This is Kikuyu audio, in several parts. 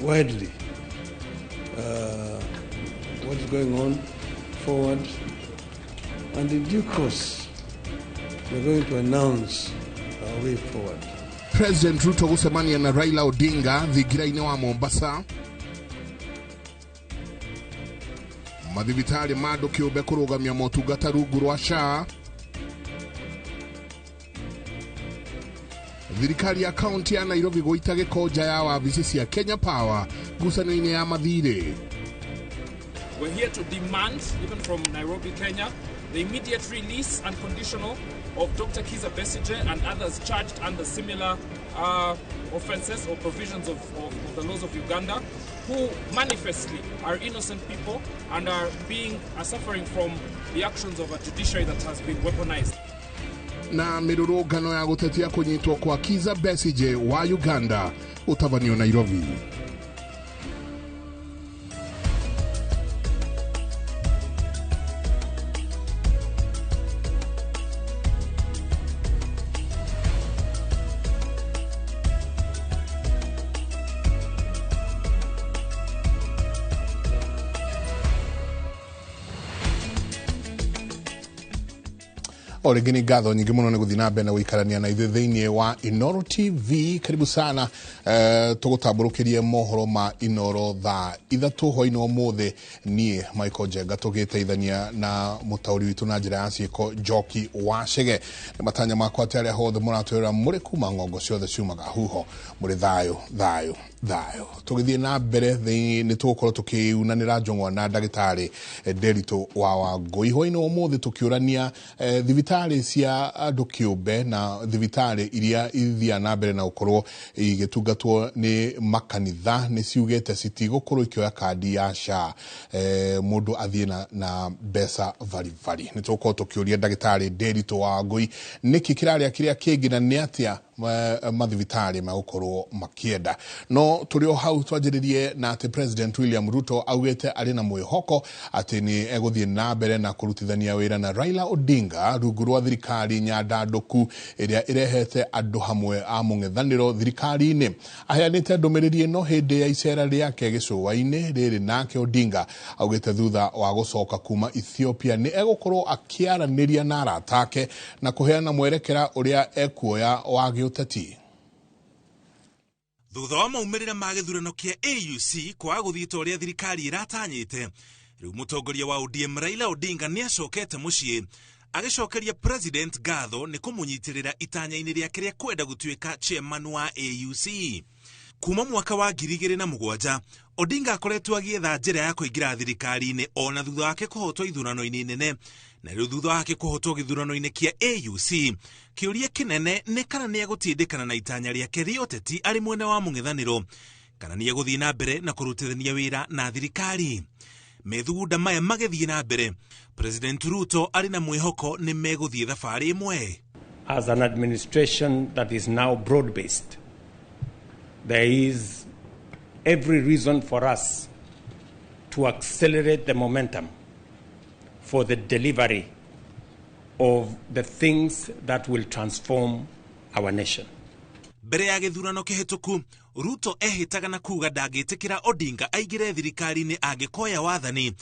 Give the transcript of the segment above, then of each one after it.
widely what is going on forward, and in due course we're going to announce our way forward. President Ruto gũcemania na Raila Odinga thingira-inĩ wa Mombasa. Mathibitarĩ ma andũ kĩũmbe kũrũgamia motungata rungu rwa SHA. Thirikari ya kaunti ya Nairobi gũita gĩko nja ya wabici cia Kenya Power ngucanio-inĩ ya mathirĩ. We're here to demand, even from Nairobi, Kenya, the immediate release and conditional of Dr. Kizza Besigye and others charged under similar offenses or provisions of the laws of Uganda, who manifestly are innocent people and are suffering from the actions of a judiciary that has been weaponized. Na mirurungano ya gutetia kunyitwo kwa Kizza Besigye wa Uganda utavanio Nairobi. O rĩngĩ nĩ ngatho nyingĩ mũno nĩ gũthiĩ na mbere na gũikarania na ithuĩ thĩinĩ wa Inooro TV. Karibu sana, tũgũtambũrũkĩrie mohoro ma Inooro thaa 3 hwaĩ-inĩ ũmũthĩ. Niĩ Michael Njenga tũgĩteithania na mũtaũri witũ na njĩra ya ciĩko Njoki wa Chege. Nĩ matanya makwa atĩ arĩa hothe mũratwĩrora mũrĩ kuma ng'ongo ciothe ciumaga huho mũrĩ thayũ thayũ thayũ. Tũgĩthiĩ na mbere nĩ tũgũkorwo tũkĩunanĩra njũng'wa na ndagĩtarĩ Nderitu wa Wangũi hwaĩ-inĩ ũmũthĩ, tũkĩũrania thibitarĩ cia andũ kĩũmbe na thibitarĩ iria ithiaga na mbere na gũkorwo igĩtungatwo nĩ makanitha nĩ ciugĩte citigũkorwo ikĩoya kandi ya SHA, mũndũ athiĩ na mbeca baribari. Nĩ tũgũkorwo tũkĩũria ndagĩtarĩ Nderitu wa Wangũi nĩkĩ kĩrarĩa kĩrĩa kĩngĩ na nĩ atĩa mathibitarĩ magũkorwo makĩenda. No tũrĩ o hau twanjĩrĩrie na atĩ President William Ruto augĩte arĩ na mwĩhoko atĩ nĩ egũthiĩ na mbere na kũrutithania wĩra na Raila Odinga rungu rwa thirikari nyandandũku ĩrĩa ĩrehete andũ hamwe a mũng'ethanĩro thirikari-inĩ. Aheanĩte ndũmĩrĩri ĩno hĩndĩ ya icera rĩake gĩcũa-inĩ rĩrĩ, nake Odinga augĩte thutha wa gũcoka kuma Ethiopia nĩ egũkorwo akĩaranĩria na arata ake na kũheana mwerekera ũrĩa ekuoya wa gĩũteti. Thutha wa maumĩrĩra ma gĩthurano kĩa AUC kwaga gũthiĩ ta ũrĩa thirikari ĩratanyĩte, rĩu mũtongoria wa ODM Raila Odinga nĩ acokete mũciĩ agĩcokeria President ngatho nĩ kũmũnyitĩrĩra itanya-inĩ rĩake rĩa kwenda gũtuĩka chairman wa AUC. Kuma mwaka wa 2007 Odinga akoretwo agĩetha njĩra ya kũingĩra thirikari-inĩ ona thutha wake kũhotwo ithurano-inĩ nene, na rĩu thutha wake kũhotwo gĩthurano-inĩ kĩa AUC kĩũria kĩnene nĩ kana nĩ egũtindĩkana na itanya rĩake rĩa ũteti arĩ mwena wa mũng'ethanĩro kana nĩ egũthiĩ na mbere na kũrutithania wĩra na thirikari. Methugunda maya magĩthiĩ na mbere, President Ruto arĩ na mwĩhoko nĩ megũthiĩ thabarĩ ĩmwe. As an administration that is now broad-based, there is every reason for us to accelerate the momentum for the delivery of the things that will transform our nation. Mbere ya gĩthurano kĩhĩtũku, Ruto ehĩtaga na kuga ndangĩtĩkĩra Odinga aingĩre thirikari-inĩ angĩkoya wathani.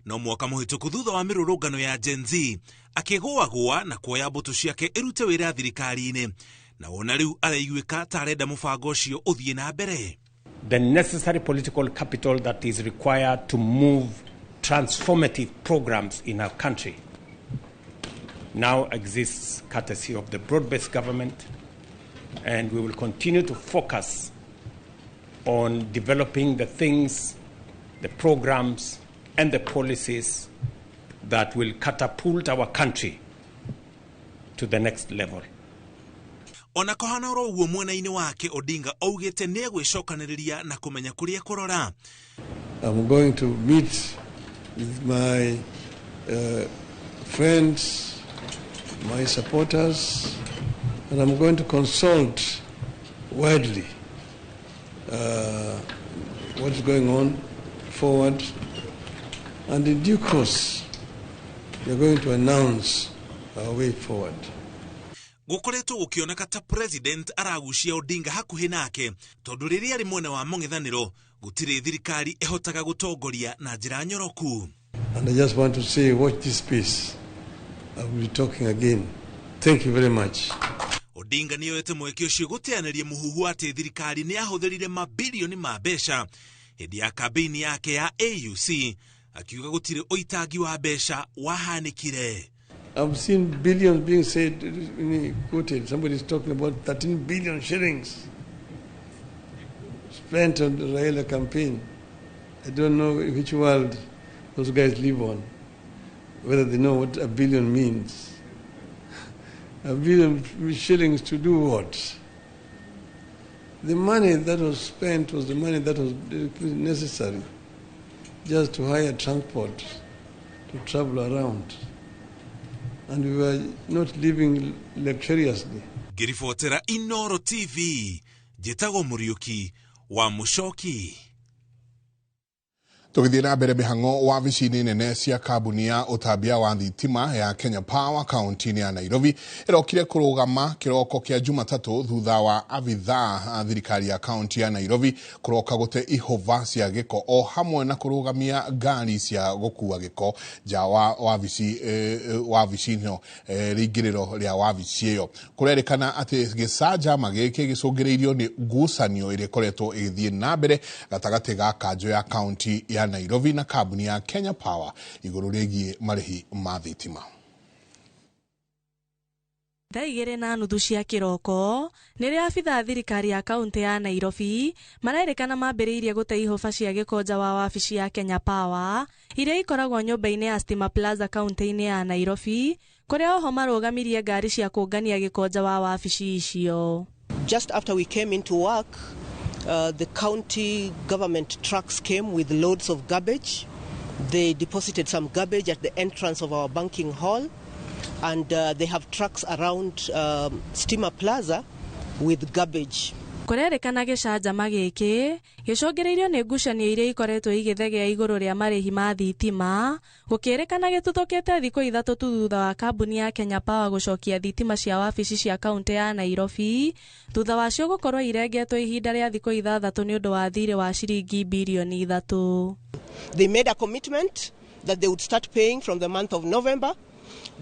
No mwaka mũhĩtũku thutha wa mĩrũrũngano ya Gen Z akĩgũagũa na kuoya mbũtũ ciake ĩrute wĩra thirikari-inĩ, na wona rĩu araiguĩka ta arenda mũbango ũcio ũthiĩ na mbere. The necessary political capital that is required to move transformative programs in our country now exists courtesy of the broad-based government, and we will continue to focus on developing the things, the programs, and the policies that will catapult our country to the next level. Ona kohana oro uguo mwena-inĩ wake Odinga augĩte nĩ egwĩcokanĩrĩria na kũmenya kũrĩa kũrora. I'm going to meet with my friends, my supporters, and I'm going to consult widely what is going on forward, and in due course we're going to announce our way forward. Gũkoretwo gũkĩoneka ta president aragucia Odinga hakuhĩ nake tondũ rĩrĩa arĩ mwena wa mũng'ethanĩro gũtirĩ thirikari ĩhotaga gũtongoria na njĩra nyoroku. And I just want to say, watch this space. I will be talking again. Thank you very much. Odinga nĩoete mweke ũcio gũteanĩria mũhuhu atĩ thirikari nĩ yahũthĩrire mabilioni ma mbeca hĩndĩ ya kambĩini yake ya AUC, akiuga gũtirĩ ũitangi wa mbeca wahanĩkire. I've seen billions being said, quoted. Somebody's talking about 13 billion shillings spent on the Raila campaign. I don't know which world those guys live on, whether they know what a billion means. A billion shillings to do what? The money that was spent was the money that was necessary just to hire transport to travel around. And we were not living luxuriously. Ngĩribotera Inoro TV, njĩtagwo Mũriũki wa Mũcoki. Tũgĩthiĩ na mbere mĩhang'o wabici-inĩ nene cia kambuni ya ũtambia wa thitima ya Kenya Power kaunti-inĩ ya Nairobi ĩrokire kũrũgama kĩroko kĩa Jumatatũ thutha wa abithaa thirikari ya kaunti ya Nairobi kũroka gũte ihũba cia gĩko o hamwe na kũrũgamia ngari cia gũkua gĩko nja wa wabici wabici ĩno rĩingĩrĩro rĩa wabici ĩyo. Kũrerĩkana atĩ gĩcanjama gĩkĩ gĩcũngĩrĩirio nĩ ngucanio ĩrĩa ĩkoretwo ĩgĩthiĩ na mbere gatagatĩ ga kanjũ ya kaunti ya Nairobi na kambuni ya Kenya Power igũrũ rĩgiĩ marĩhi ma thitima. Thaa 2:30 cia kĩroko nĩrĩo abithaa thirikari ya kaunti ya Nairobi marerĩkana mambĩrĩirie gũte ihũba cia gĩko nja wa wabici ya Kenya Power iria ikoragwo nyũmba-inĩ ya Stima Plaza kaunti-inĩ ya Nairobi, kũrĩa oho marũgamirie ngari cia kũngania gĩko nja wa wabici icio. Just after we came into work, the county government trucks came with loads of garbage. They deposited some garbage at the entrance of our banking hall, and they have trucks around Stima Plaza with garbage. Kũrerĩkana gĩcanjama gĩkĩ gĩcũngĩrĩirio nĩ ngucanio iria ikoretwo igĩthegea igũrũ rĩa marĩhi ma thitima, gũkĩrĩkana gĩtuthũkĩte thikũ 3 tu thutha wa kambuni ya Kenya Power gũcokia thitima cia wabici cia kaunti ya Nairobi thutha wacio gũkorwo irengetwo ihinda rĩa thikũ 6 nĩ ũndũ wa thirĩ wa ciringi birioni 3. They made a commitment that they would start paying from the month of November.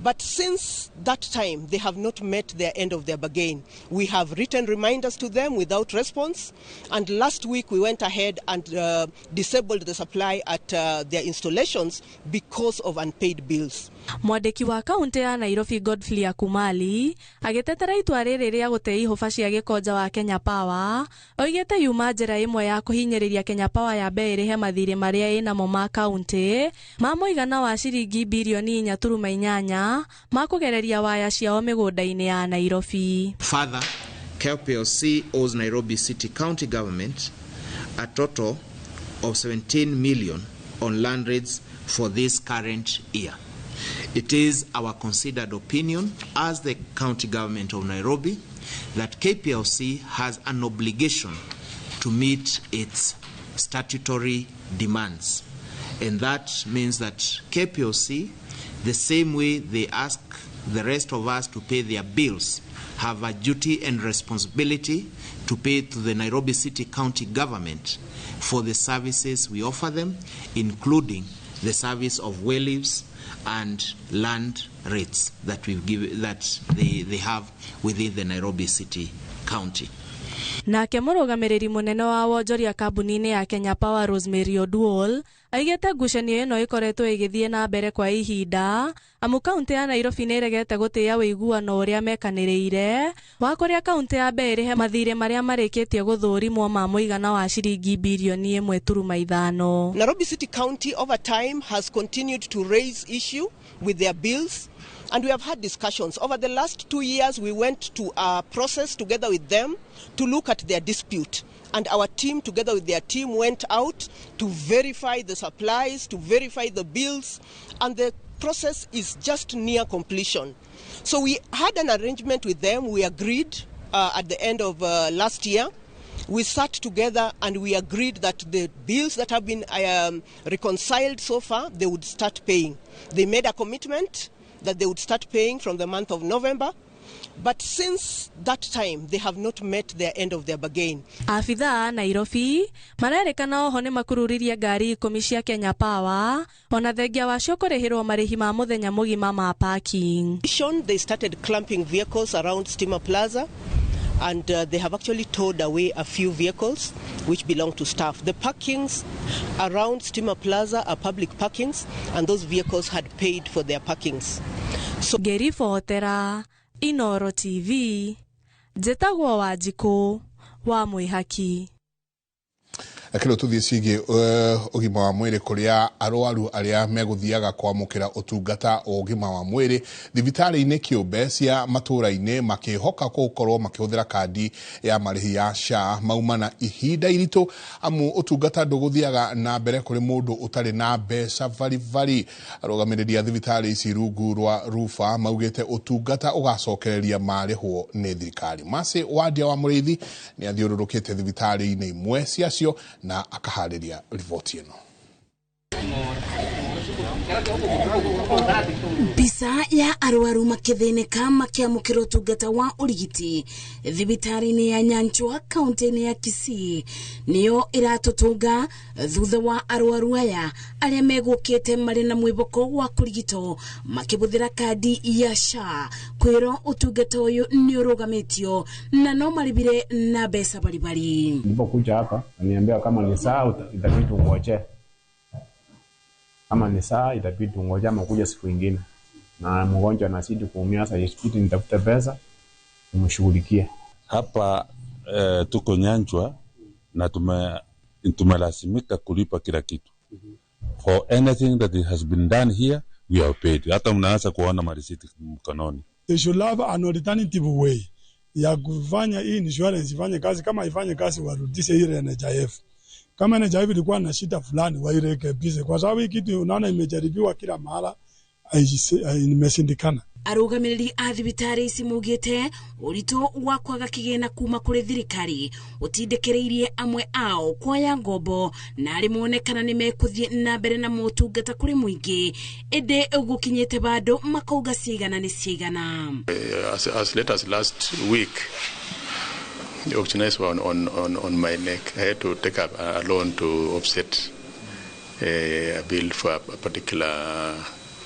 But since that time, they have not met their end of their bargain. We have written reminders to them without response. And last week, we went ahead and disabled the supply at their installations because of unpaid bills. Mwandĩki wa kaunti ya Nairobi Godfrey Akumali agĩtetera itua rĩrĩ rĩa gũte ihũba cia gĩko nja wa Kenya Power oigĩte yuma njĩra ĩmwe ya kũhinyĩrĩria Kenya Power yambe ĩrĩhe mathirĩ marĩa ĩnamo ma kaunti ma mũigana wa ciringi birioni 4.8 ma kũgereria waya ciao mĩgũnda-inĩ ya Nairobi. Further, KPLC owes Nairobi City County Government a total of 17 million on land rates for this current year. It is our considered opinion as the county government of Nairobi that KPLC has an obligation to meet its statutory demands. And that means that KPLC, the same way they ask the rest of us to pay their bills, have a duty and responsibility to pay to the Nairobi City County government for the services we offer them, including the service of wayleaves and land rates that we've given, that they have within the Nairobi City County. Nake mũrũgamĩrĩri mũnene wa wonjoria kambuni-inĩ ya Kenya Power Rosemary Oduol aigĩte ngucanio ĩno ĩkoretwo ĩgĩthiĩ na mbere kwa ihinda amu kaunti ya Nairobi nĩ ĩregete gũtĩĩa ũiguano ũrĩa mekanĩrĩire wa kũrĩa kaunti ya mbere ĩrĩhe mathirĩ marĩa marĩkĩtie gũthũrimwo ma mũigana wa ciringi birioni 1.5. Nairobi City County over time has continued to raise issue with their bills, and we have had discussions. Over the last 2 years, we went to a process together with them to look at their dispute. And our team, together with their team, went out to verify the supplies, to verify the bills, and the process is just near completion. So we had an arrangement with them. We agreed at the end of last year. We sat together and we agreed that the bills that have been reconciled so far, they would start paying. They made a commitment that they would start paying from the month of November. But since that time, they have not met their end of their bargain. Abithaa a Nairobi marerĩkana oho nĩ makururirie ngari 10 cia Kenya Power ona thengia wacio kũrĩhĩrwo marĩhi ma mũthenya mũgima ma parking. They started clamping vehicles around Stima Plaza, and they have actually towed away a few vehicles which belong to staff. The parkings around Stima Plaza are public parkings, and those vehicles had paid for their parkings. So ngĩribotera Inoro TV, njĩtagwo Wanjikũ wa Mwĩhaki. Reke rĩu tũthiĩ ciĩgiĩ ũgima wa mwĩrĩ kũrĩa arwaru arĩa megũthiaga kwamũkĩra ũtungata wa ũgima wa mwĩrĩ thibitarĩ-inĩ kĩũmbe cia matũũra-inĩ makĩhoka gũkorwo makĩhũthĩra kandi ya marĩhi ya SHA mauma na ihinda iritũ amu ũtungata ndũgũthiaga na mbere kũrĩ mũndũ ũtarĩ na mbeca baribari. Arũgamĩrĩri a thibitarĩ ici rungu rwa rufa maugĩte ũtungata ũgacokereria marĩhwo nĩ thirikari. Mercy Wandia wa Mũrĩithi nĩ athiũrũrũkĩte thibitarĩ-inĩ imwe ciacio na akaharĩria riboti ĩno. Mbica ya arwaru makĩthĩnĩka makĩamũkĩra ũtungata wa ũrigiti thibitarĩ-inĩ ya Nyanchwa kaunti-inĩ ya Kisii nĩyo ĩratũtũnga thutha wa arwaru aya arĩa megũkĩte marĩ na mwĩhoko wa kũrigitwo makĩhũthĩra kandi ya SHA kwĩrwo ũtungata ũyũ nĩ ũrũgamĩtio na no marĩbire na mbeca baribari. Nilipokuja hapa niambiwa kama ni saa itabidi tungoje, kama ni saa itabidi tungoje ama kuja siku ingine, na mgonjwa anazidi kuumia. Sasa itabidi nitafute pesa nimshughulikie. Hapa tuko Nyanchwa na tumelazimika kulipa kila kitu. For anything that has been done here we are paid. Hata mnaanza kuona marisiti mkononi. They should have an alternative way ya kufanya hii insurance ifanye kazi. Kama ifanye kazi warudishe ile NHIF. Kama NHIF ilikuwa na shida fulani wairekebishe, kwa sababu hii kitu unaona imejaribiwa kila mahala imeshindikana. Arũgamĩrĩri a thibitarĩ ici maugĩte ũritũ wa kwaga kĩgĩna kuma kũrĩ thirikari ũtindĩkĩrĩirie amwe ao kuoya ngombo na arĩ monekana nĩ mekũthiĩ na mbere na motungata kũrĩ mũingĩ ĩndĩ gũkinyĩte bandũ makauga ciigana nĩ ciigana. As late as last week, the auctioneers were on my neck. I had to take up a loan to offset a bill for a particular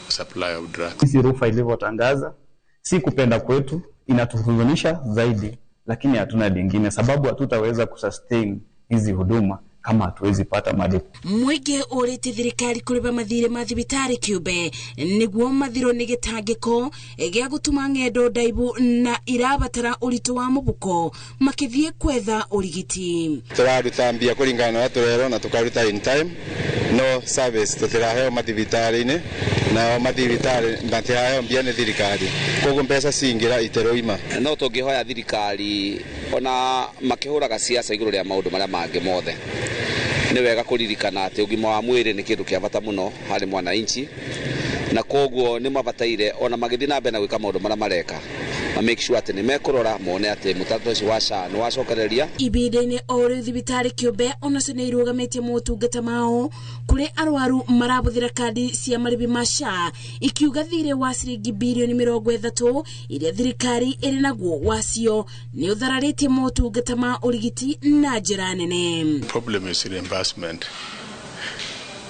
supply of drugs. Sisi rufa ilivyotangaza si kupenda kwetu, inatuhuzunisha zaidi, lakini hatuna lingine sababu hatutaweza kusustain hizi huduma kama hatuwezi pata malipo. Mũingĩ ũrĩtie thirikari kũrĩba mathirĩ ma thibitarĩ kĩũmbe nĩguo mathirwo nĩ gĩtangĩko gĩa gũtuma ng'endo ndaibu na irabatara ũritũ wa mũbuko makĩthiĩ kwetha ũrigiti. Tũraruta mbia kũringana na ũrĩa tũrerwo na tũkaruta in time, no service tũtiraheo mathibitarĩ-inĩ nao mathibitarĩ matiraheo mbia nĩ thirikari, koguo mbeca cingĩra iteroima. No tũngĩhoya thirikari ona makĩhũraga siasa igũrũ rĩa maũndũ marĩa mangĩ mothe, nĩ wega kũririkana atĩ ũgima wa mwĩrĩ nĩ kĩndũ kĩa bata mũno harĩ mwananchi, na koguo nĩ mabataire ona magĩthiĩ na mbere na gwĩka maũndũ marĩa mareka ma make sure atĩ nĩ mekũrora mone atĩ mũtaratara ũcio wa SHA nĩ wacokereria. Ibinda-inĩ o rĩu thibitarĩ kĩũmbe onacio nĩ irũgamĩtie motungata mao kũrĩ arwaru marabũthĩra kandi cia marĩbi ma SHA ikiuga thirĩ wa ciringi birioni 30 iria thirikari ĩrĩ naguo wacio nĩ ũthararĩtie motungata ma ũrigiti na njĩra nene. Problem is reimbursement.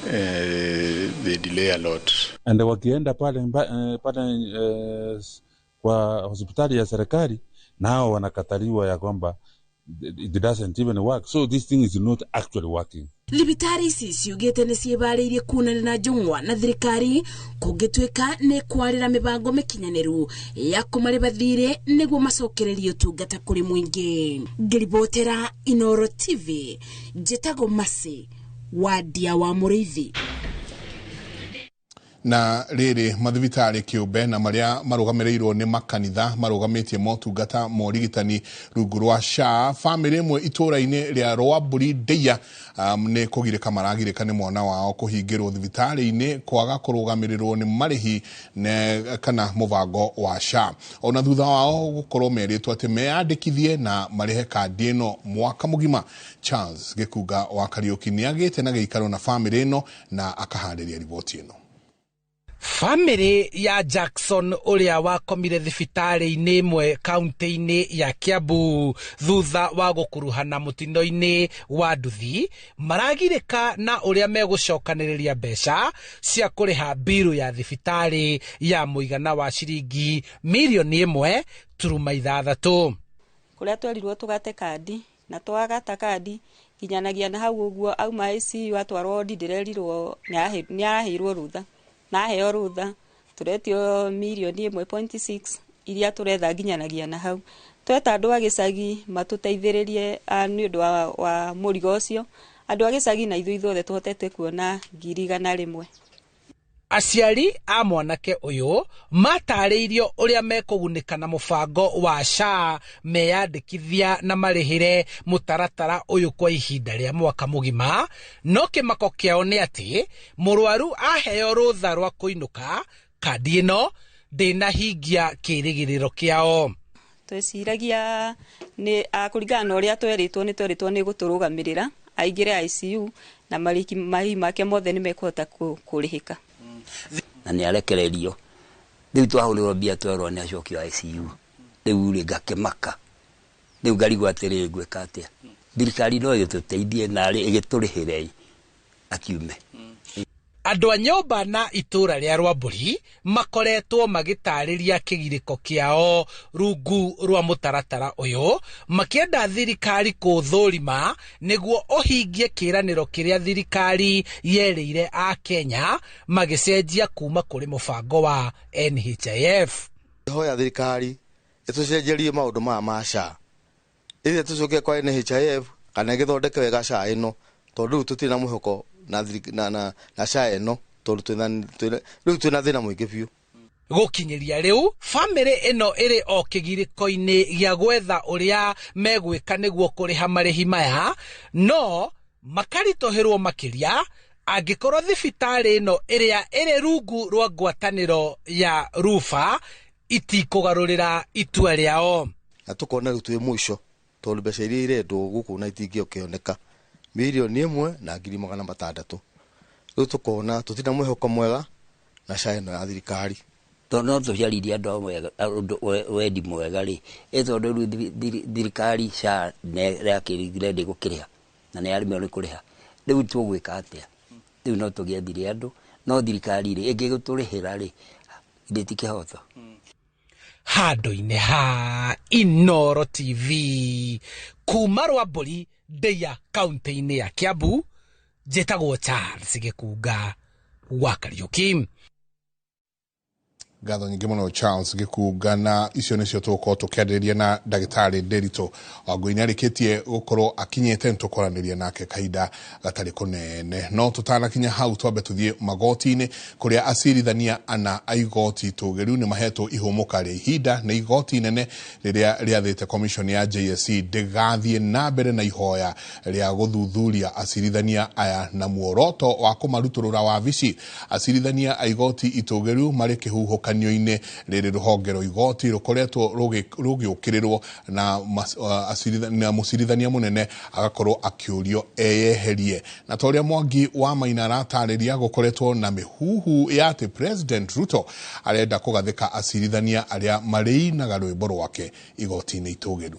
They delay a lot. And wakienda pale kwa hospitali ya serikali nao wanakataliwa ya kwamba it doesn't even work, so this thing is not actually working. Thibitarĩ ici ciugĩte nĩ ciĩbarĩirie kuonana na njũng'wa na thirikari kũngĩtuĩka nĩ kwarĩra mĩbango mĩkinyanĩru ya kũmarĩba thirĩ nĩguo macokererie ũtungata kũrĩ mũingĩ. Ngĩribotera Inoro TV, njĩtagwo Mercy Wandia wa Mũrĩithi. Na rĩrĩ mathibitarĩ kĩũmbe na marĩa marũgamĩrĩirwo nĩ makanitha marũgamĩtie motungata ma ũrigitani rungu rwa SHA bamĩrĩ ĩmwe itũũra-inĩ rĩa Rwambũri Ndeia nĩ kũgirĩka maragirĩka nĩ mwana wao kũhingĩrwo thibitarĩ-inĩ kwaga kũrũgamĩrĩrwo nĩ marĩhi kana mũbango wa SHA ona thutha wao gũkorwo merĩtwo atĩ meyandĩkithie na marĩhe kandi ĩno mwaka mũgima. Charles Gĩkunga wa Kariũki nĩ agĩte na gĩikaro na bamĩrĩ ĩno na akaharĩria riboti ĩno. Famĩlĩ ya Jackson ũrĩa wakomire thibitarĩ-inĩ ĩmwe kaunti-inĩ ya Kiambu thutha wa gũkuruhana mũtino-inĩ wa nduthi maragirĩka na ũrĩa megũcokanĩrĩria mbeca cia kũrĩha mbiru ya thibitarĩ ya mũigana wa ciringi mirioni 1.6. Kũrĩa twerirwo tũgate kandi na twagata kandi nginyanagia na hau ũguo auma ICU atwarwo wodi ndĩrerirwo nĩaraheirwo rũtha na aheo rũtha tũretio mirioni 1.6 iria tũretha nginyanagia na hau tweta andũ a gĩcagi matũteithĩrĩrie nĩ ũndũ wa mũrigo ũcio andũ a gĩcagi na ithuĩ ithuothe tũhotete kuona 100,000. Aciari a mwanake ũyũ matarĩirio ũrĩa mekũgunĩka na mũbango wa SHA meyandĩkithia na marĩhĩre mũtaratara ũyũ kwa ihinda rĩa mwaka mũgima, no kĩmako kĩao nĩ atĩ mũrwaru aheo rũtha rwa kũinũka kandi ĩno ndĩnahingia kĩrĩgĩrĩro kĩao. Tweciragia nĩ kũringana na ũrĩa tweritwo nĩ tweritwo nĩ gũtũrũgamĩrĩra aingĩre ICU na marĩhi make mothe nĩ mekũhota kũrĩhĩka. Na nĩ arekererio rĩu twahũrĩrwo mbia twerwo nĩ acokio ICU rĩu rĩ ngakĩmaka rĩu ngarigwo atĩrĩ ngwĩka atĩa thirikari no ĩgĩtũteithie narĩ ĩgĩtũrĩhĩre akiume. Andũ a nyũmba na itũra rĩa Rwambũri makoretwo magĩtarĩria kĩgirĩko kĩao rungu rwa mũtaratara ũyũ makĩenda thirikari kũũthũrima nĩguo ũhingie kĩĩranĩro kĩrĩa thirikari yerĩire a Kenya magĩcenjia kuma kũrĩ mũbango wa NHIF. Hoya thirikari ĩtũcenjerie maũndũ maya ma SHA ĩrĩa tũcoke kwa NHIF kana ĩgĩthondeke wega SHA ĩno tondũ rĩu tũtirĩ na mwĩhoko na SHA ĩno tondũ rĩu twĩna thĩna mũingĩ biũ. Gũkinyĩria rĩu famĩlĩ ĩno ĩrĩ o kĩgirĩko-inĩ gĩa gwetha ũrĩa megwĩka nĩguo kũrĩha marĩhi maya, no makaritũhĩrwo makĩria angĩkorwo thibitarĩ ĩno ĩrĩa ĩrĩ rungu rwa ngwatanĩro ya Rufa itikũgarũrĩra itua rĩao. Na tũkona rĩu twĩ mũico tondũ mbeca iria irendwo gũkũ na itingĩokĩoneka mirioni 1,600,000 rĩu tũkona tũtirĩ na mwĩhoko mwega na SHA ĩno ya thirikari. Tondũ no tũciarithie andũ amwe wendi mwega rĩ ĩ tondũ rĩu thirikari SHA nĩrakĩrigire ndĩgũkĩrĩha na nĩyaremirwo nĩ kũrĩha rĩu tũgwĩka atĩa rĩu no tũgĩethire andũ no thirikari rĩ ĩngĩgũtũrĩhĩra rĩ ithe ti kĩhoto. Handũ-inĩ ha Inooro TV kuma Rwambũri Ndeia kaunti-inĩ ya Kiambu njĩtagwo Charles Gĩkunga wa Kariũki. Ngatho nyingĩ mũno Charles Gĩkunga, na icio nĩcio tũgũkorwo tũkĩarĩrĩria na ndagĩtarĩ Nderitu Wangũi. Nĩarĩkĩtie gũkorwo akinyĩte nĩtũkwaranĩria nake kahinda gatarĩ kũnene, no tũtanakinya hau twambe tũthiĩ magoti-inĩ kũrĩa acirithania ana a igoti tũgĩru nĩ mahetwo ihũmũka rĩa ihinda nĩ igoti inene rĩrĩa rĩathĩte commission ya JSC ndĩgathiĩ na mbere na ihoya rĩa gũthuthuria acirithania aya na muoroto wa kũmarutũrũra wabici. Acirithania a igoti itũgĩru marĩ kĩhuhũkanio inĩ rĩrĩ rũhonge rwa igoti rũkoretwo rũgĩũkĩrĩrwo na mũcirithania mũnene agakorwo akĩũrio eyeherie. Na ta ũrĩa Mwangi wa Maina aratarĩria, gũkoretwo na mĩhuhu ya atĩ President Ruto arenda kũgathĩka acirithania arĩa marĩinaga rwĩmbo rwake igoti-inĩ itũgĩru.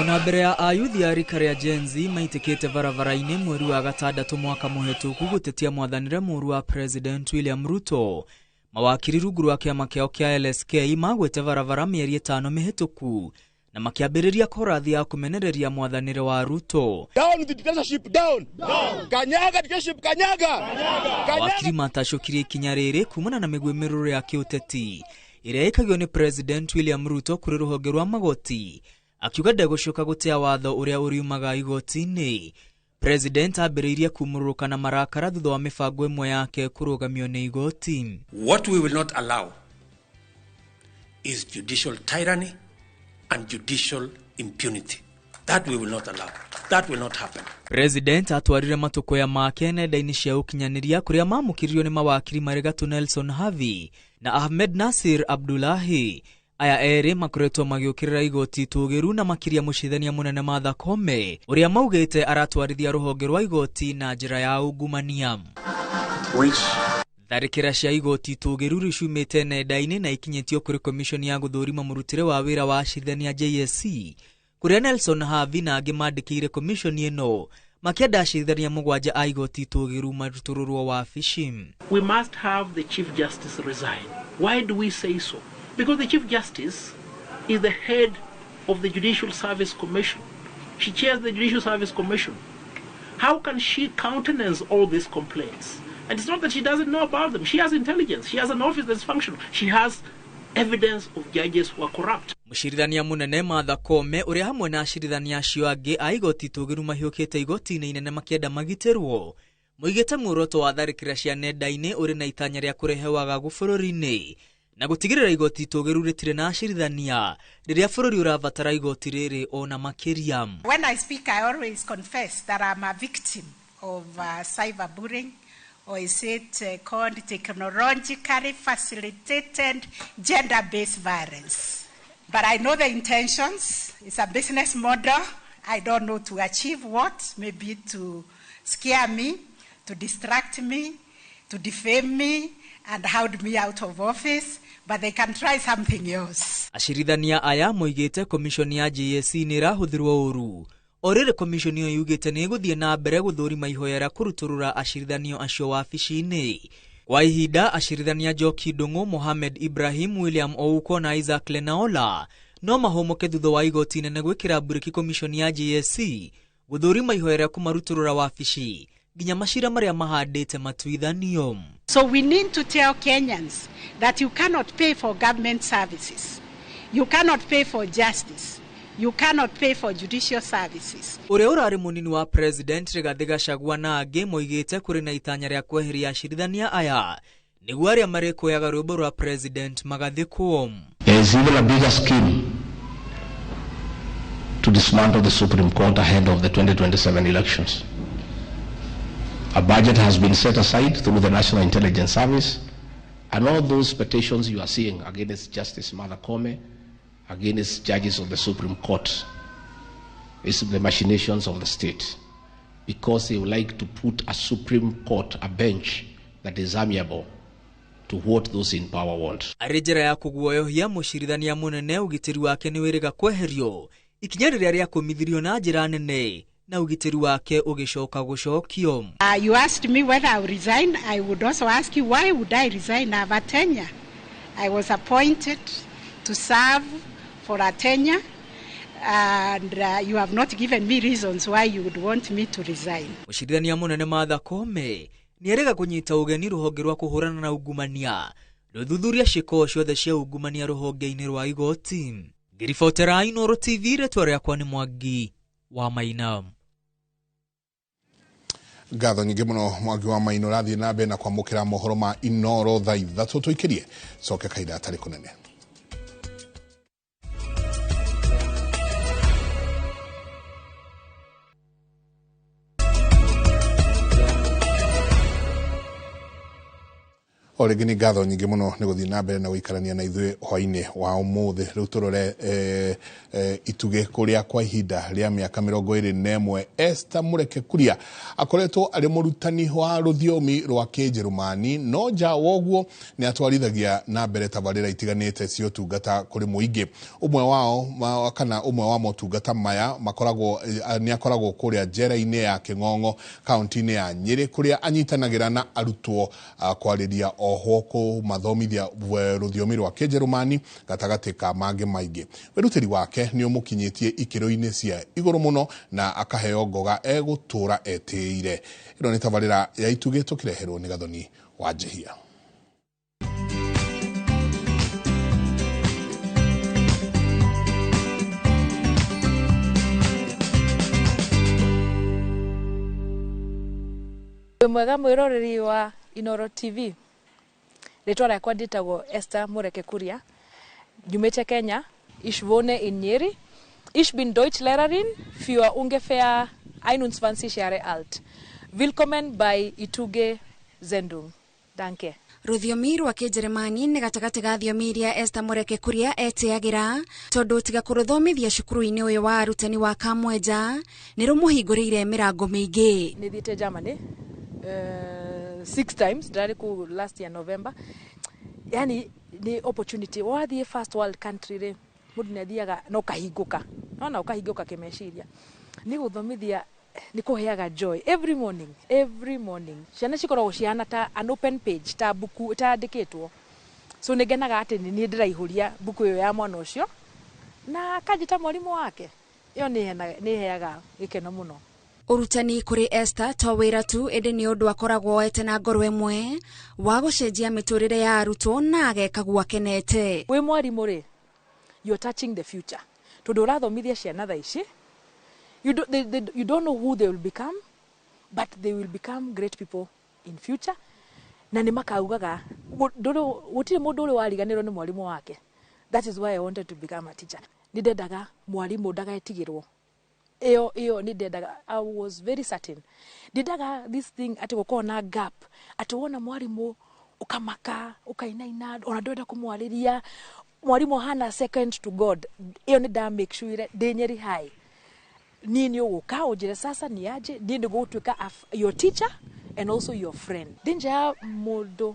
Ona mbere ya ayuthi a rika rĩa Gen Z maitĩkĩte barabara-inĩ mweri wa gatandatũ mwaka mũhetũku gũtetia mwathanĩre mũũru wa President William Ruto, mawakiri rungu rwa kĩama kĩao kĩa LSK magwĩte barabara mĩeri 5 mĩhetũku na makĩambĩrĩria korathi ya kũmenereria mwathanĩre wa Ruto. Down with dictatorship, down. Down. Kanyaga dictatorship, kanyaga. Kanyaga. Mawakiri matacũkirie ikinya rĩrĩ kumana na mĩguĩmĩrũro ya kĩũteti ĩrĩa ĩkagio nĩ President William Ruto kũrĩ rũhonge rwa magoti, akiuga ndegũcoka gũtea watho ũrĩa ũriumaga igoti-inĩ. President ambĩrĩirie kumũrũrũka na marakara thutha wa mĩbango ĩmwe yake kũrũgamio nĩ igoti. What we will not allow is judicial tyranny and judicial impunity. That we will not allow. That will not happen. President atwarire matũkũya make nenda-inĩ cia ũkinyanĩria kũrĩa mamũkĩririo nĩ mawakiri marĩ gatũ Nelson Havi na Ahmed Nasir Abdullahi Aya erĩ makoretwo magĩũkĩrĩra igoti itũgĩru na makĩria mũcirithania mũnene Martha Koome ũrĩa maugĩte aratwarithia rũhonge rwa igoti na njĩra ya ungumania. Tharĩkĩra cia igoti itũgĩru rĩu ciumĩte nenda-inĩ na ikinyĩtio kũrĩ komishoni ya gũthũrima mũrutĩre wa wĩra wa acirithania JSC kũrĩa Nelson Havi na angĩ mandĩkĩire komishoni ĩno makĩenda acirithania 7 a igoti itũgĩru marutũrũrwo wabici. We must have the Chief Justice resign. Why do we say so? Because the Chief Justice is the head of the Judicial Service Commission. She chairs the Judicial Service Commission. How can she countenance all these complaints? And it's not that she doesn't know about them. She has intelligence. She has an office that's functional. She has evidence of judges who are corrupt. Mũcirithania mũnene Martha Koome ũrĩa hamwe na acirithania acio angĩ a igoti itũgĩru mahiũkĩte igoti-inĩ inene makĩenda magitĩrwo moigĩte muoroto wa tharĩkĩra cia nenda-inĩ ũrĩ na itanya rĩa kũrehe wagagu bũrũri-inĩ na gũtigĩrĩra igoti itũgĩru rĩtirĩ na acirithania rĩrĩa bũrũri ũrabatara igoti rĩrĩ ona makĩria. When I speak, I always confess that I'm a victim of cyberbullying, or is it called technologically facilitated gender-based violence. But I know the intentions. It's a business model. I don't know to achieve what, maybe to scare me, to distract me, to defame me, and hound me out of office, but they can try something else. Acirithania aya moigĩte komishoni ya JSC nĩ ĩrahũthĩrwo ũru. O rĩrĩ komishoni ĩyo yugĩte nĩ ĩgũthiĩ na mbere gũthũrima ihoya rĩa kũrutũrũra acirithanio acio wabici-inĩ. Kwa ihinda acirithania Njoki Ndung'u, Mohamed Ibrahim, William Ouko na Isaac Lenaola no mahũmũke thutha wa igoti inene gwĩkĩra mburĩki komishoni ya JSC gũthũrima ihoya rĩa kũmarutũrũra wabici nginya macira marĩa mahandĩte matuithanio. So we need to tell Kenyans that you cannot pay for government services. You cannot pay for justice. You cannot pay for judicial services. Ũrĩa ũrarĩ mũnini wa President Rigathĩ Gachagua na angĩ moigĩte kũrĩ na itanya rĩa kweheria acirithania aya nĩguo arĩa marĩkũyaga rwĩmbo rwa President magathikwo. There is even a bigger scheme to dismantle the Supreme Court ahead of the 2027 elections. A budget has been set aside through the National Intelligence Service, and all those petitions you are seeing against Justice Martha Koome, against judges of the Supreme Court, is the machinations of the state, because they would like to put a Supreme Court, a bench that is amiable to what those in power want. Arĩ njĩra ya kũguoyohia mũcirithania mũnene ũgitĩri wake nĩ wĩrĩga kweherio ikinya rĩrĩa rĩakũmithirio na njĩra nene na ũgitĩri wake ũgĩcoka gũcokio. You asked me whether I would resign. I would also ask you, why would I resign? I have a tenure. I was appointed to serve for a tenure, and you have not given me reasons why you would want me to resign. Mũcirithania mũnene Martha Koome nĩarega kũnyita ũgeni rũhonge rwa kũhũrana na ungumania rũthuthuria ciĩko ciothe cia ungumania rũhonge-inĩ rwa igoti. Ngĩribotera Inooro TV, rĩtwa rĩakwa nĩ Mwangi wa Maina. Ngatho nyingĩ mũno Mwangi wa Maina, ũrathiĩ na mbere na kwamũkĩra mohoro ma Inooro thaa 3 tũikĩrie coke kahinda gatarĩ kũnene. O rĩngĩ nĩ ngatho nyingĩ mũno nĩ gũthiĩ na mbere na gũikarania na ithuĩ hwainĩ wa ũmũthĩ. Rĩu tũrore itugĩ kũrĩa kwa ihinda rĩa mĩaka 21 Esther Mũreke Kuria akoretwo arĩ mũrutani wa rũthiomi rwa Kĩnjerumani, no nja woguo nĩ atwarithagia na mbere tabarĩra itiganĩte cia ũtungata kũrĩ mũingĩ. Ũmwe wao kana ũmwe wa motungata maya makoragwo nĩ akoragwo kũrĩa njera-inĩ ya Kĩng'ong'o kaunti-inĩ ya Nyĩrĩ kũrĩa anyitanagĩra na arutwo kwarĩria oho kũmathomithia rũthiomi rwa Kĩnjerumani gatagatĩ ka mangĩ maingĩ. Wĩrutĩri wake nĩ ũmũkinyĩtie ikĩro-inĩ cia igũrũ mũno na akaheo ngoga egũtũra etĩĩire. Ĩno nĩ tabarĩra ya Itugĩ tũkĩreherwo nĩ Gathoni wa Njihia. Wĩ mwega mwĩroreri wa Inooro TV. Rĩtwa rĩakwa ndĩtagwo Esther Mũreke Kuria, nyumĩte Kenya. Ich wohne in Nyeri. Ich bin Deutschlehrerin für ungefähr 21 Jahre alt. Willkommen bei Ituge Sendung. Danke. Rũthiomi rwa Kĩnjeremani nĩ gatagatĩ ga thiomi iria Esther Mũreke Kuria etĩagĩra tondũ tiga kũrũthomithia cukuru-inĩ ũyũ wa arutani wa Kamwenja nĩ rũmũhingũrĩire mĩrango mĩingĩ. Nĩ thiĩte Germany six times, ndarĩ kũu last year November. Yani nĩ opportunity wathiĩ first world country rĩ, mũndũ nĩ athiaga na ũkahingũka, nona ũkahingũka kĩmeciria. Nĩ gũthomithia nĩ kũheaga joy every morning, every morning. Ciana cikoragwo cihana ta an open page, ta mbuku ĩtandĩkĩtwo, so nĩ ngenaga atĩ nĩ niĩ ndĩraihũria mbuku ĩyo ya mwana ũcio na akanjĩta mwarimũ wake. Ĩyo nĩ ĩheaga gĩkeno mũno. Ũrutani kũrĩ Esther to wĩra tu, ĩndĩ nĩ ũndũ akoragwo oete na ngoro ĩmwe wa gũcenjia mĩtũrĩre ya arutwo na ageka akenete. Wĩ mwarimũ rĩ, you're touching the future, tondũ ũrathomithia ciana thaa ici. You don't know who they will become, but they will become great people in future, na nĩ makaugaga gũtirĩ mũndũ ũrĩ wariganĩrwo nĩ mwarimũ wake. That is why I wanted to become a teacher. Nĩ ndendaga mwarimũ ndagaetigĩrwo. Ĩyo nĩ ndendaga. I was very certain ndendaga this thing atĩ gũkorwo na gap, atĩ wona mwarimũ ũkamaka, ũkainaina, ona ndwenda kũmwarĩria. Mwarimũ ahana second to God. Ĩyo nĩ nda make sure ndĩ Nyeri High niĩ nĩ ũgũka ũnjĩre sasa nĩ aje niĩ nĩ gũgũtuĩka your teacher and also your friend. Ndĩ nja ya mũndũ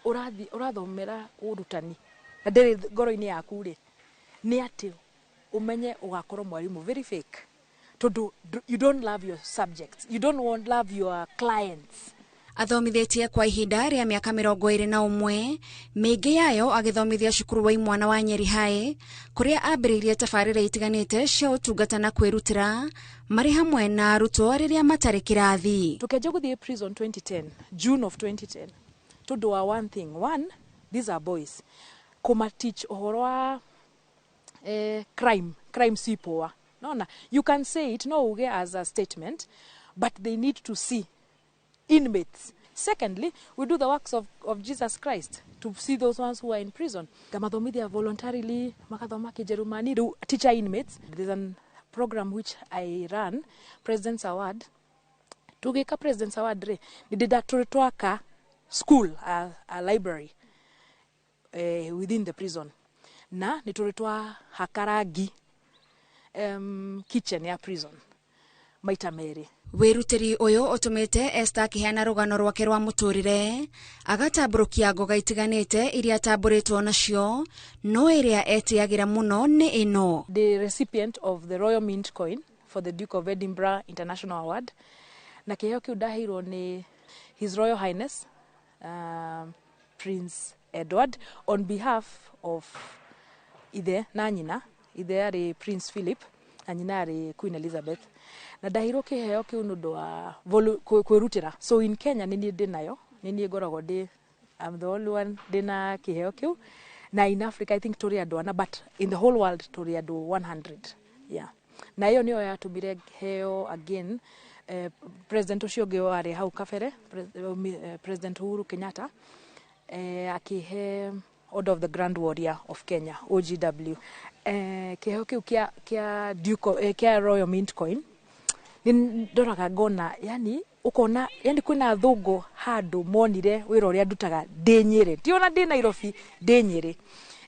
ũrathi ũrathomera ũrutani na ndĩrĩ ngoro-inĩ yaku rĩ, nĩ atĩ ũmenye ũgakorwo mwarimũ very fake, tondũ you don't love your subjects, you don't want love your clients. Athomithĩtie kwa ihinda rĩa mĩaka 21, mĩingĩ yayo agĩthomithia cukuru wa imwana wa Nyeri High, kũrĩa ambĩrĩirie tabarĩra itiganĩte cia ũtungata na kwĩrutĩra marĩ hamwe na arutwo rĩrĩa matarĩ kĩrathi. Tukĩanjia gũthiĩ prison 2010, June of 2010, tondũ wa one thing. One, these are boys, kũma teach ũhoro wa crime si poa. Nona you can say it, no uge as a statement, but they need to see inmates. Secondly, we do the works of Jesus Christ to see those ones who are in prison. Ngamathomithia voluntarily, makathoma Kijerumani, rĩu teacher inmates. There's a program which I run, President's Award. Tũgĩka President's Award rĩ, nĩ ndĩnda tũrĩ twaka school, a library within the prison, na nĩ tũrĩ twahaka rangi kitchen ya prison maita merĩ. Wĩrutĩri ũyũ ũtũmĩte Esther akĩheana rũgano rwake rwa mũtũrĩre, agatambũrũkia ngoga itiganĩte iria atambũrĩtwo nacio, no ĩrĩa etĩagĩra mũno nĩ ĩno. The recipient of the Royal Mint coin for the Duke of Edinburgh International Award, na kĩheo kĩu ndaheirwo nĩ His Royal Highness Prince Edward on behalf of ithe na nyina. Ithe arĩ Prince Philip na nyina arĩ Queen Elizabeth, na ndaheirwo kĩheo kĩu nĩ ũndũ wa kwĩrutĩra. So in Kenya nĩ niĩ ndĩ nayo, nĩ niĩ ngoragwo ndĩ, I'm the only one ndĩ na kĩheo kĩu, na in Africa I think tũrĩ andũ ana, but in the whole world tũrĩ andũ 100. Yeah, na ĩyo nĩyo yatũmire heo again president ũcio ũngĩ warĩ hau kabere, President Uhuru Kenyatta, akĩhe Order of the Grand Warrior of Kenya, OGW. Kĩheo kĩu kĩa Duke kĩa Royal Mint coin, nĩ ndoraga ngona, yani ukona, yani kwĩna athũngũ handũ monire wĩra ũrĩa ndutaga ndĩ Nyĩrĩ, ti ona ndĩ Nairobi, ndĩ Nyĩrĩ.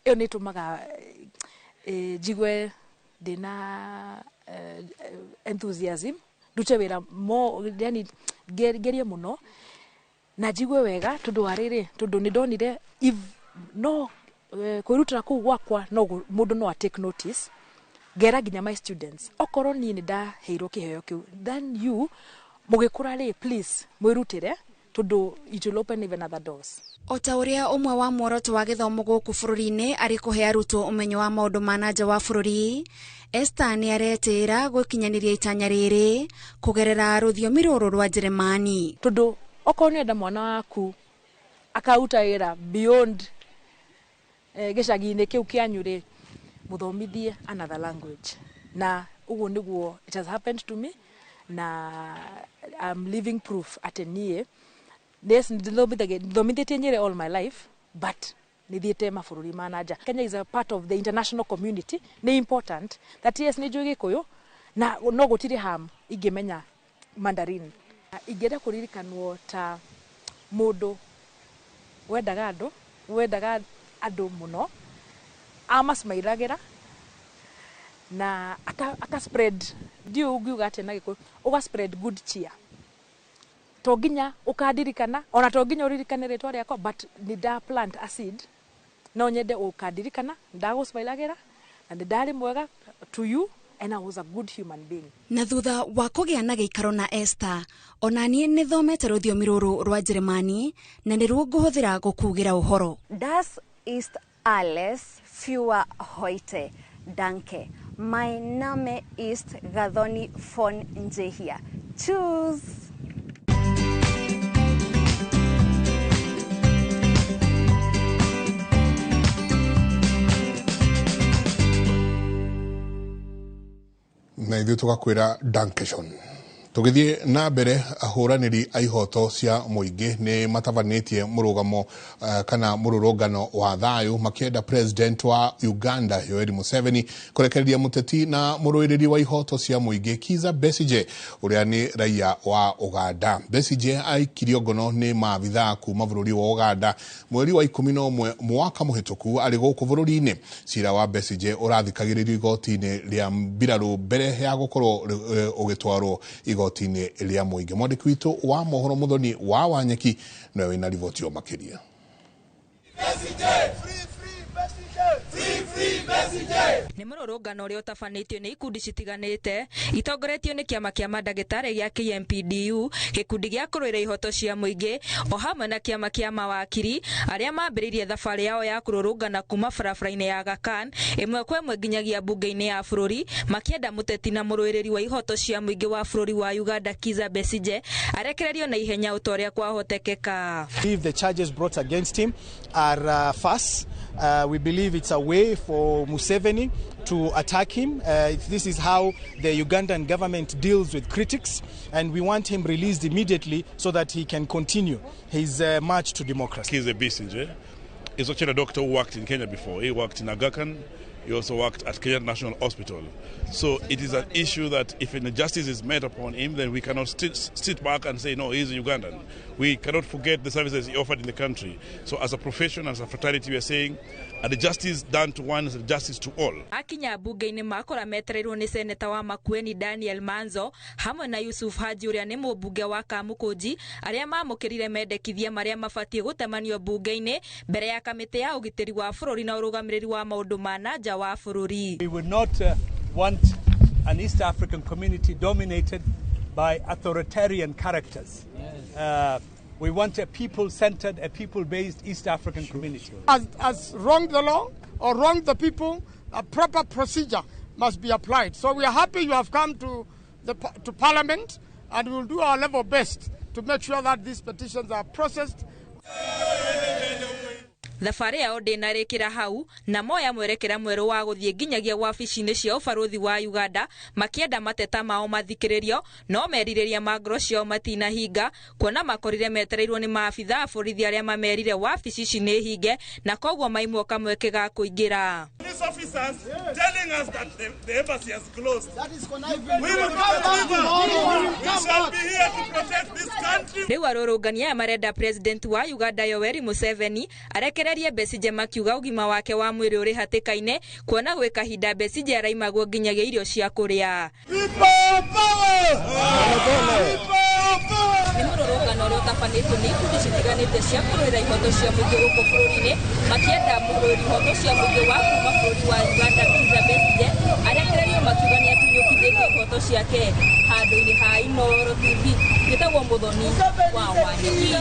Ĩyo nĩ ĩtũmaga njigue ndĩna enthusiasm ndute wĩra mo, yani ngerie mũno na njigue wega, tondũ wa rĩrĩ, tondũ nĩ ndonire if no kwĩrutĩra kũu gwakwa no mũndũ no a take notice. Ngera nginya my students, okorwo niĩ nĩ ndaheirwo kĩheo kĩu, then you mũgĩkũra rĩ, please mwĩrutĩre, tondũ it will open even other doors. O ta ũrĩa ũmwe wa muoroto wa gĩthomo gũkũ bũrũri-inĩ arĩ kũhe arutwo ũmenyo wa maũndũ ma na nja wa bũrũri, Esther nĩ aretĩĩra gũkinyanĩria itanya rĩrĩ kũgerera rũthiomi rũrũ rwa Njeremani. Tondũ okorwo nĩ enda mwana waku akaruta wĩra beyond gĩcagi-inĩ kĩu kĩanyu rĩ, mũthomithie another language. Na ũguo nĩguo it has happened to me, na I'm living proof atĩ niĩ, yes, nĩthomithĩtie Nyĩrĩ all my life, but nĩthiĩte mabũrũri ma na nja. Kenya is a part of the international community. Nĩ important that yes, nĩ njũĩ Gĩkũyũ na no gũtirĩ harm ingĩmenya Mandarin. Ingĩenda kũririkanwo ta mũndũ Wendaga andũ mũno, amasmairagĩra na aka spread, ndiũ ũngiuga atĩa na Gĩkũyũ, ũga spread good cheer. To nginya ũkandirikana, ona to nginya ũririkane rĩtwa rĩakwa, but nĩ nda plant a seed, no nyende ũkandirikana, ndagũsmailagĩra na nĩ ndarĩ mwega to you and I was a good human being. Na thutha wa kũgĩa na gĩikaro na Esther, ona niĩ nĩ thomete rũthiomi rũrũ rwa Njĩrĩmani na nĩruo ngũhũthĩra gũkugĩra ũhoro. Das ist alles für heute. Danke. Mein Name ist Gathoni von Njehia. Tschüss. Na ithuĩ tũgakwĩra Dankeschön. Tũgĩthiĩ na mbere, ahũranĩri a ihoto cia mũingĩ nĩ matabanĩtie mũrũgamo kana mũrũrũngano wa thayũ makĩenda president wa Uganda Yoweri Museveni kũrekereria mũteti na mũrũĩrĩri wa ihoto cia mũingĩ Kizza Besigye ũrĩa nĩ raia wa Uganda. Besigye aikirio ngono nĩ maabithaa kuma bũrũri wa Uganda mweri wa 11 mwaka mũhĩtũku arĩ gũkũ bũrũri-inĩ. Cira wa Besigye ũrathikagĩrĩrio igoti-inĩ rĩa mbirarũ mbere ya gũkorwo ũgĩtwarwo igoti-inĩ rĩa mũingĩ. Mwandĩki witũ wa mohoro Muthoni wa Wanyeki nĩwe wĩna riboti yo makĩria. Nĩ mũrũrũngano ũrĩa ũtabanĩtio nĩ ikundi citiganĩte itongoretio nĩ kĩama kĩa mandagĩtarĩ gĩa KMPDU, gĩkundi gĩa kũrũĩra ihoto cia mũingĩ o hamwe na kĩama kĩa mawakiri arĩa mambĩrĩirie thabarĩ yao ya kũrũrũngana kuma barabara-inĩ ya Aga Khan ĩmwe kwa ĩmwe nginyagia mbunge-inĩ ya bũrũri makĩenda mũteti na mũrũĩrĩri wa ihoto cia mũingĩ wa bũrũri wa Uganda Kizza Besigye arekererio na ihenya ũta ũrĩa kwahotekeka. If the charges brought against him are false, we believe it's a way for Museveni to attack him. This is how the Ugandan government deals with critics, and we want him released immediately so that he can continue his march to democracy. Kizza Besigye is actually a doctor who worked in Kenya before. He worked in Aga Khan. He also worked at Kenya National Hospital. So it is an issue that if an injustice is made upon him, then we cannot sit back and say, no, he's a Ugandan. We cannot forget the services he offered in the country. So as a profession, as a fraternity, we are saying, and the justice done to one is the justice to all. Akinya bunge-inĩ makora metereirwo nĩ seneta wa Makueni Daniel Manzo hamwe na Yusuf Haji ũrĩa nĩ mũmbunge wa Kamukunji arĩa mamũkĩrire mendekithia marĩa mabatiĩ gũtemanio bunge-inĩ mbere ya kamĩtĩ ya ũgitĩri wa bũrũri na ũrũgamĩrĩri wa maũndũ ma na nja wa bũrũri. We would not want an East African community dominated by authoritarian characters. Yes. We want a people-centered, a people-based East African community. As wronged the law or wronged the people, a proper procedure must be applied. So we are happy you have come to Parliament, and we will do our level best to make sure that these petitions are processed. Thabarĩ yao ndĩnarĩkĩra hau na moya mwerekera mwerũ wa gũthiĩ nginyagia wabici-inĩ cia ũbarũthi wa Uganda makĩenda mateta mao mathikĩrĩrio, no merirĩria ma ngoro ciao matinahinga kuona makorire metereirwo nĩ maabitha a borithi arĩa mamerire wabici ici nĩ hinge na koguo maimwo kamweke ga kũingĩra. Police officers telling us that the embassy has closed. That is we will we shall be here to protect this country. Rĩu arũrũngani aya marenda president wa Uganda Yoweri Museveni arekererie Besigye makiuga ũgima wake wa mwĩrĩ ũrĩ hatĩka-inĩ kuona gwĩ kahinda Besigye araimagwo nginyagia irio cia kũrĩa. Nĩ mũrũrũngano ũrĩa ũtabanĩtio nĩ ikundi citiganĩte cia kũrũĩra ihoto cia mũingĩ gũkũ bũrũri-inĩ makĩenda mũrũĩri ihoto cia mũingĩ wa kuma bũrũri wa Uganda Kizza Besigye arekererio makiuga nĩ atunyũkithĩtie ihoto ciake. Handũ-inĩ ha Inooro TV njĩtagwo Muthoni wa Wanyeki.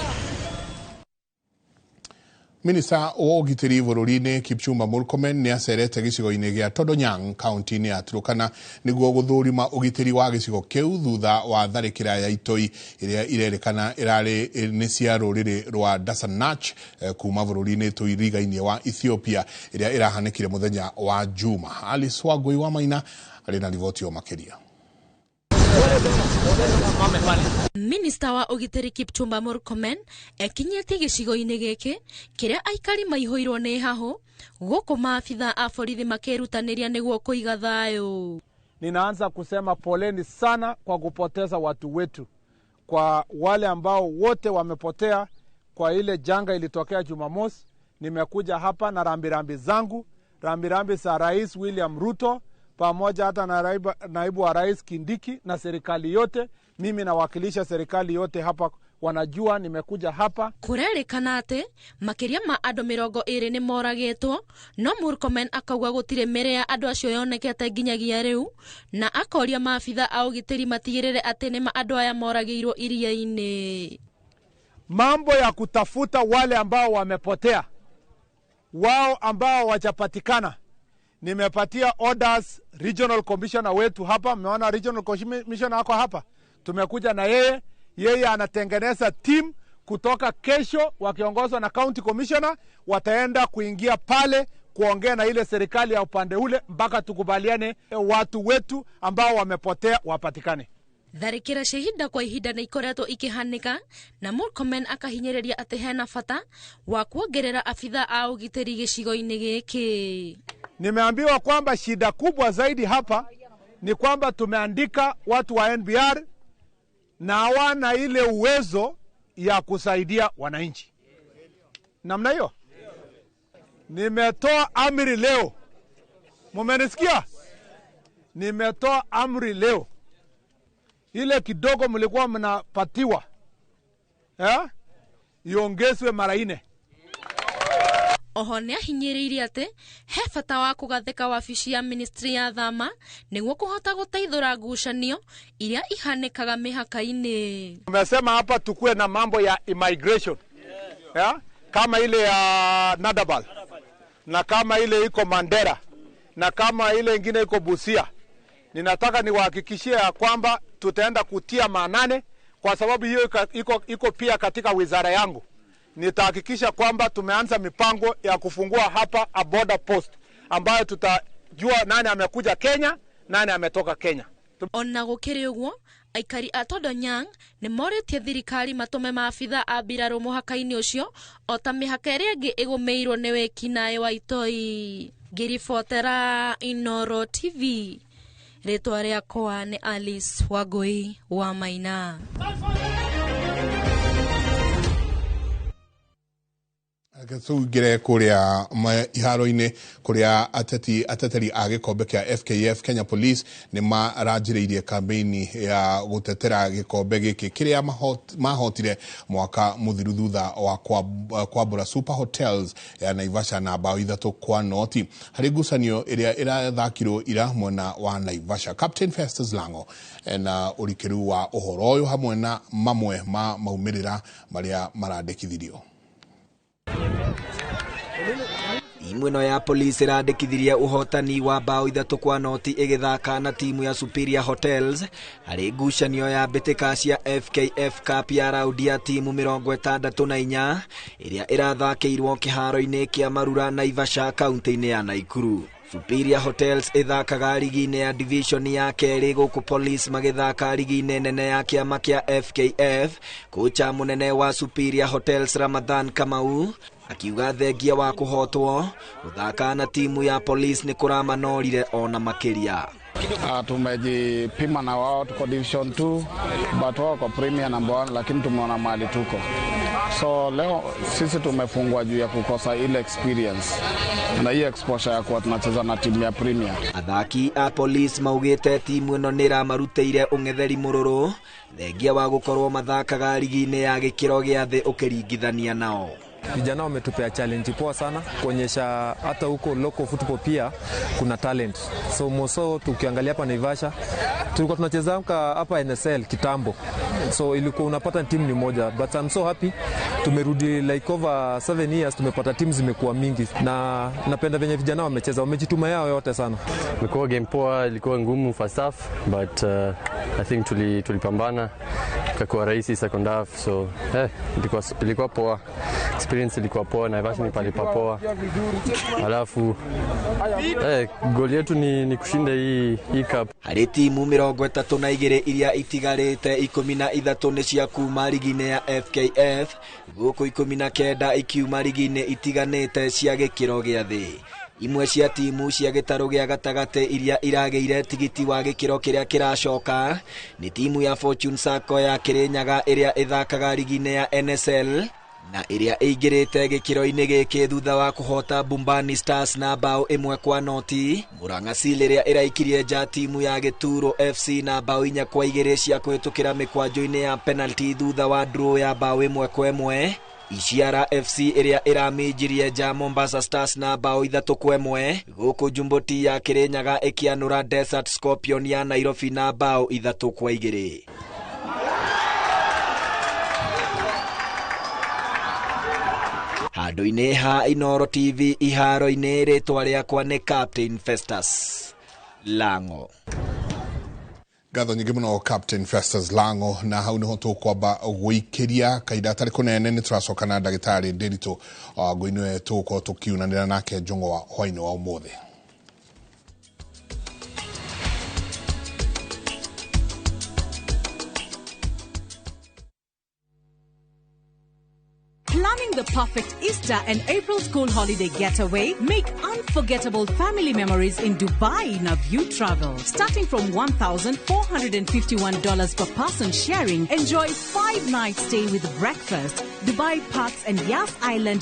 Minista wa ũgitĩri bũrũri-inĩ Kipchumba Murkomen nĩ acerete gĩcigo-inĩ gĩa Todonyang kaunti-inĩ ya Turkana nĩguo gũthũrima ũgitĩri wa gĩcigo kĩu thutha wa tharĩkĩra ya itoi ĩrĩa irerĩkana ĩrarĩ nĩ cia rũrĩrĩ rwa Dasanach kuma bũrũri-inĩ tũiriga-inĩ wa Ethiopia ĩrĩa ĩrahanĩkire mũthenya wa Juma. Alice Wangui wa Maina arĩ na riboti yo makĩria. Minista wa ũgitĩri Kipchumba Murkomen ekinyĩtie gĩcigo-inĩ gĩkĩ kĩrĩa aikari maihũirwo nĩ hahũ gũkũ maabitha a borithi makĩrutanĩria nĩguo kũiga thayũ. Ninaanza kusema poleni sana kwa kupoteza watu wetu, kwa wale ambao wote wamepotea kwa ile janga ilitokea Jumamosi. Nimekuja hapa na rambirambi zangu, rambirambi za Rais William Ruto pamoja hata na naibu wa Rais Kindiki na serikali yote. Mimi nawakilisha serikali yote hapa, wanajua nimekuja hapa. Kurerĩkana atĩ makĩria ma andũ 20 nĩ moragĩtwo, no Murkomen akauga gũtirĩ mĩĩrĩ ya andũ acio yonekete nginyagia rĩu, na akoria maabitha a ũgitĩri matigĩrĩre atĩ nĩma andũ aya moragĩirwo iria-inĩ. Mambo ya kutafuta wale ambao wamepotea, wao ambao wajapatikana, nimepatia orders regional commissioner wetu hapa. Mmeona regional commissioner ako hapa, tumekuja na yeye. Yeye anatengeneza team kutoka kesho, wakiongozwa na county commissioner, wataenda kuingia pale kuongea na ile serikali ya upande ule mpaka tukubaliane watu wetu ambao wamepotea wapatikane. Tharĩkĩra cia ihinda kwa ihinda nĩ ikoretwo ikĩhanĩka, na Murkomen akahinyĩrĩria atĩ hena bata wa kuongerera abitha a ũgitĩri gĩcigo-inĩ gĩkĩ. Nimeambiwa kwamba shida kubwa zaidi hapa ni kwamba tumeandika watu wa NBR na hawana ile uwezo ya kusaidia wananchi. Namna hiyo. Nimetoa amri leo. Mumenisikia? Nimetoa amri leo. Ile kidogo mlikuwa mnapatiwa, iongezwe mara 4. Oho nĩ ahinyĩrĩirie atĩ he bata wa kũgathĩka wabici ya ministry ya thama nĩguo kũhota gũteithũra ngucanio iria ihanĩkaga mĩhaka-inĩ. Tumesema hapa tukue na mambo ya immigration. Yeah? Kama ile ya Nadabal, na kama ile iko Mandera, na kama ile ingine iko Busia. Ninataka niwahakikishie ya kwamba tutaenda kutia maanane, kwa sababu hiyo iko pia katika wizara yangu. Nitahakikisha kwamba tumeanza mipango ya kufungua hapa a border post ambayo tutajua nani amekuja Kenya, nani ametoka Kenya. Ona gũkĩrĩ ũguo, aikari a Todonyang nĩ morĩtie thirikari matũme maabitha a mbirarũ mũhaka-inĩ ũcio o ta mĩhaka ĩrĩa ĩngĩ ĩgũmĩirwo nĩ wĩkinaĩ wa itoi. Ngĩribotera Inooro TV, rĩtwa rĩakwa nĩ Alice Wangui wa Maina. Tugire kuria iharo-inĩ kuria ateteri a gĩkombe kĩa FKF Kenya Police nĩ maranjĩrĩirie kambeini ya gũtetera gĩkombe gĩkĩ kĩrĩa mahotire mwaka mũthiru thutha wa kwambũra Super Hotels ya Naivasha na bao 3-0 harĩ ngucanio ĩrĩa ĩrathakirwo ira mwena wa Naivasha. Captain Festus Lango na ũrikĩru wa ũhoro ũyũ hamwe na mamwe ma maumĩrĩra marĩa marandĩkithirio. Timu ĩno ya Police ĩrandĩkithirie ũhotani wa bao 3-0 ĩgĩthaka na timu ya Superior Hotels harĩ ngucanio ya mbĩtĩka cia FKF Cup ya raundi ya timu 64 ĩrĩa ĩrathakĩirwo kĩharo-inĩ kĩa Marura Naivasha kaunti-inĩ ya Naikuru. Superior Hotels ĩthakaga rigi-inĩ ya division ya kerĩ gũkũ Police magĩthaka rigi-inĩ nene ya kĩama kĩa FKF. Kocha mũnene wa Superior Hotels Ramadhan Kamau akiuga thengia wa kũhotwo gũthaka na timu ya Police nĩ kũramanorire ona makĩria. Tumejipima na wao, tuko division 2 but wao kwa premier number 1, lakini tumeona mahali tuko. So leo sisi tumefungwa juu ya kukosa ile experience na hii exposure ya kuwa tunacheza na timu ya premier. Athaki a Police maugĩte timu ĩno nĩ ĩramarutĩire ũng'etheri mũrũrũ thengia wa gũkorwo mathakaga rigi-inĩ ya gĩkĩro gĩa thĩ ũkĩringithania nao. Vijana wametupea challenge poa sana kuonyesha hata huko local football pia kuna talent. So moso tukiangalia hapa Naivasha tulikuwa tunacheza hapa NSL kitambo. So ilikuwa unapata timu ni moja, but I'm so happy tumerudi like over 7 years tumepata timu zimekuwa mingi na napenda venye vijana wamecheza, wamejituma yao yote sana. Ilikuwa game poa, ilikuwa ngumu first half, but I think tulipambana ikakuwa rahisi second half, so ilikuwa poa. Experience ilikuwa poa, Naivasha ni palipa poa. Alafu goal yetu ni kushinda hii cup. Harĩ timu 32 iria itigarĩte 13 nĩ cia kuma rigi-inĩ ya FKF gũkũ 19 ikiuma rigi-inĩ itiganĩte cia gĩkĩro gĩa thĩ. Imwe cia timu cia gĩtarũ gĩa gatagatĩ iria iragĩire tigiti wa gĩkĩro kĩrĩa kĩracoka nĩ timu ya Fortune Sacco ya Kirinyaga ĩrĩa ĩthakaga rigi-inĩ ya NSL, Na ĩrĩa ĩingĩrĩte gĩkĩro-inĩ gĩkĩ thutha wa kũhota Bumbani Stars na bao 1-0. Murang'a Seal ĩrĩa ĩraikirie nja timu ya Gĩturo FC na bao 4-2 cia kũhĩtũkĩra mĩkwanjo-inĩ ya penalty thutha wa draw ya bao 1-1. Ishiara FC ĩrĩa ĩraminjirie nja Mombasa Stars na bao 3-1, gũkũ Jumboti ya Kirinyaga ĩkĩanũra Desert Scorpion ya Nairobi na bao 3-2. Handũ-inĩ ha Inooro TV iharo-inĩ, rĩtwa rĩakwa nĩ Captain Festus Lango. Ngatho nyingĩ mũno Captain Festus Lango, na hau niho tũkwamba gũikĩria kahinda gatarĩ kũnene. Nĩ tũracoka na ndagĩtarĩ Ndĩritũ Ngũinwe, tũgũkorwo tũkiunanĩra nake njũng'wa hwainĩ wa ũmũthĩ. Planning the perfect Easter and April school holiday getaway? Make unforgettable family memories in Dubai in a View Travel. Starting from $1,451 per person sharing, enjoy 5-night stay with breakfast, Dubai Parks and Yas Island